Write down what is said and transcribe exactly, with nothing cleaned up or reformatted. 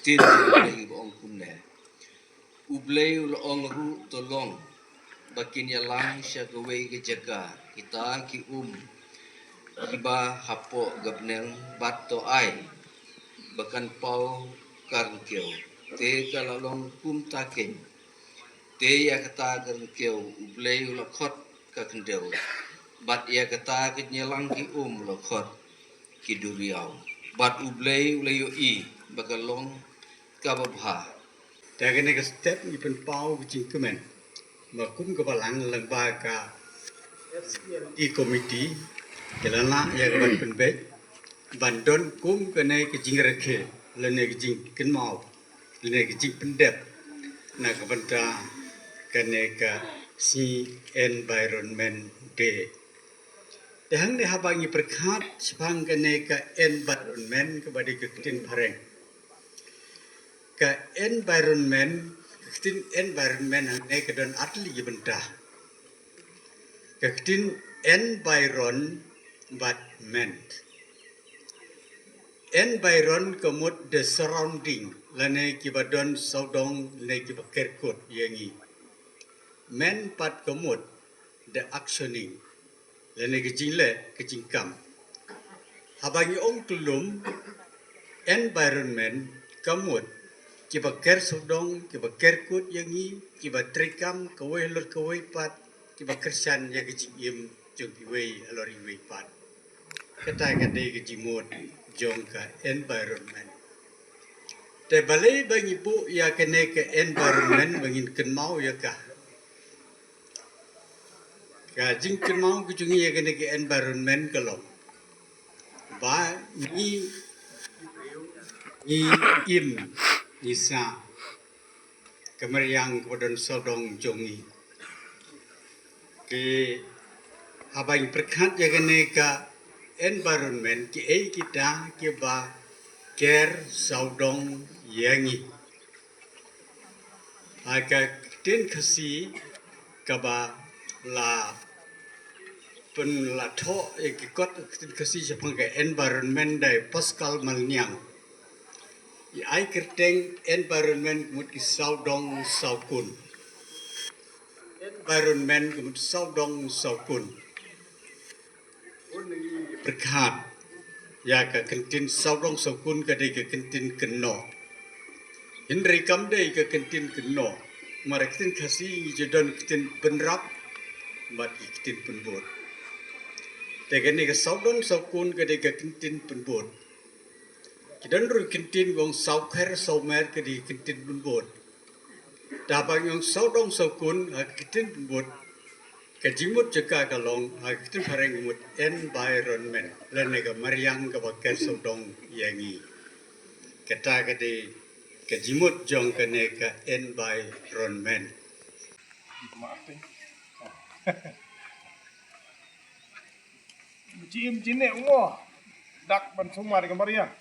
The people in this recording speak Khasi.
Ktien jong U Blei ba ong kumne. U Blei u la ong ruh, to long ba kin ïalang sha kawei ka jaka kita ki um kiba hapoh ka bneng, bad to ai ba kan paw ka ryngkew. Te ka la long kumta keiñ. Te ïa kata ka ryngkew U Blei u la khot ka khyndew, bad ïa kata ka jingïalang ki um u la khot ki duriaw. Bad U Blei u la ïohi ba ka long kaba bha. Te kane ka step ngi pynpaw ka jingkmen ba kum ka balang lyngba ka S P L D committee ki la lah ïa ka ban pynbeit ban don kum kane ka jingrakhe lane ka jingkynmaw lane ka jingpyndep na ka bynta kane ka sngi Environment Day. Te hangne haba ngi pyrkhat shaphang kane ka environment kaba dei ka ktien phareng. Ka environment, ka ktien environment hangne ka don ar tylli ki bynta. Ka ktien environ bad ment. Environ ka mut the surrounding, lane kiba don sawdong, lane kiba ker kut ïa ngi. Ment pat ka mut the actioning, lane ka jingleh, ka jingkam. Haba ngi ong kyllum, environment ka mut kiba ker sawdong, kiba ker kut ïa ngi, kiba treikam kawei halor kawei pat, kiba kyrshan ïa ka jingim jong kiwei halor iwei pat. Kata ka dei ka jingmut jong ka environment. Te balei ba ngi buh ïa kane ka environment ba ngin kynmaw ïa ka? Ka jingkynmaw ka jong ngi ïa kane ka environment ka long ba ngi, ngi im, ngi sah ka mariang kaba don sawdong jong ngi. Ki, haba ngi pyrkhat ïa kane ka environment, kiei kita kiba ker sawdong ïa ngi? Ha ka ktien Khasi kaba la pynlathoh ïa ki kot ktien Khasi shaphang ka environment da i Pascal Malniang. I ai kyrteng environment ka mut ki sawdong sawkun. Environment ka mut sawdong sawkun. Pyrkhat ïa ka kyntien sawdong sawkun ka dei ka kyntien kynnoh. Hynrei kam dei ka kyntien kynnoh. Namar ka ktien Khasi ngi ju don ka ktien pynrap bad ka ktien pynbud. Te kane ka sawdong sawkun ka dei ka kyntien pynbud. Ki don ruh ki kyntien ba ong sawkher sawmer, ka dei ka kyntien pynbud. Te haba ngi ong sawdong sawkun ha ka ktien pynbud, ka jingmut jong ka ka long ha ka ktien phareng ka mut environment, lane ka mariang kaba ker sawdong ïa ngi. Kata ka dei ka jingmut jong kane ka environment. Ji im ji ne ngo dak ban sumar ka mariang.